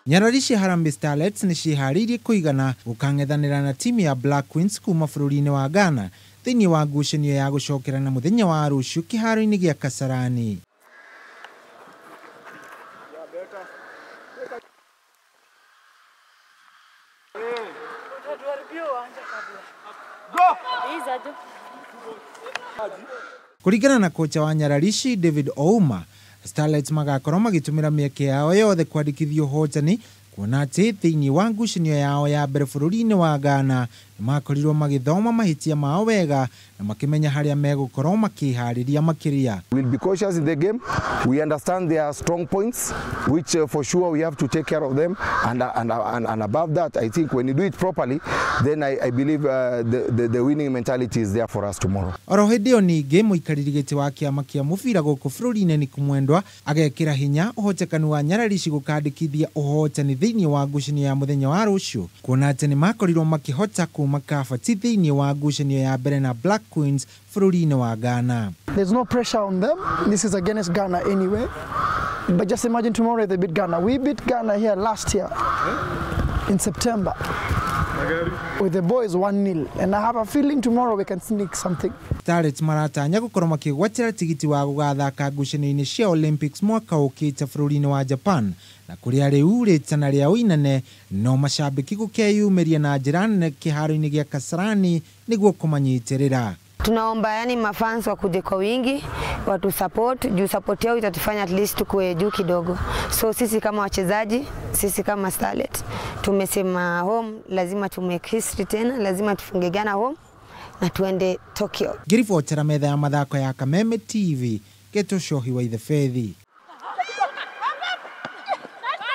Nyarari cia Harambee Starlets nĩ ciĩharĩirie kũigana gũkang'ethanĩra na timu ya Black Queens kuma bũrũri-inĩ wa Ghana thĩinĩ wa ngucanio ya gũcokerana mũthenya wa rũciũ kĩharo-inĩ gĩa Kasarani. Kũringana na kocha wa Nyararici David Ouma, Starlets magakorwo magĩtũmĩra mĩeke yao yothe kwandĩkithia ũhotani kuona atĩ thĩinĩ wa ngucanio yao ya mbere bũrũri-inĩ wa Ghana nĩ makorirwo magĩthoma mahĩtia mao wega na makĩmenya harĩa megũkorwo makĩharĩria makĩria. We'll be cautious in the game. We understand their strong points, which for sure we have to take care of them. And above that, I think when you do it properly, then I believe the winning mentality is there for us tomorrow. Oro hĩndĩ ĩyo ningĩ mũikarĩri gĩtĩ wa kĩama kĩa mũbira gũkũ bũrũri-inĩ Nick Mwendwa agekĩra hinya ũhotekanu wa Nyararici gũkandĩkithia ũhotani thĩinĩ wa ngucanio ya mũthenya wa rũciũ kuona atĩ nĩ makorirwo makĩhota kuma kabati thĩinĩ wa ngucanio ya mbere na Black Queens bũrũri-inĩ wa Ghana. There's no pressure on them. This is against Ghana anyway. But just imagine tomorrow if they beat Ghana. We beat Ghana here last year in September with the boys 1-0. And I have a feeling tomorrow we can sneak something. Starlets maratanya gũkorwo makĩgwatĩra tigiti wa gũgathaka ngucanio-inĩ cia Olympics mwaka ũkĩte bũrũri-inĩ wa Japan na kũrĩa rĩu rĩtana rĩa ũinene no macambĩki gũkeyumĩria na njĩra nene kĩharo-inĩ gĩa Kasarani nĩguo kũmanyitĩrĩra. Tunaomba yani mafans wakuje kwa wingi watu support, juu support yao itatufanya at least tukue juu kidogo. So sisi kama wachezaji, sisi kama Starlet tumesema home lazima tu make history tena, lazima tufunge Ghana home na tuende Tokyo. Ngĩribotera metha ya mathako ya Kameme TV, Geto Shohi wa Ithefethi.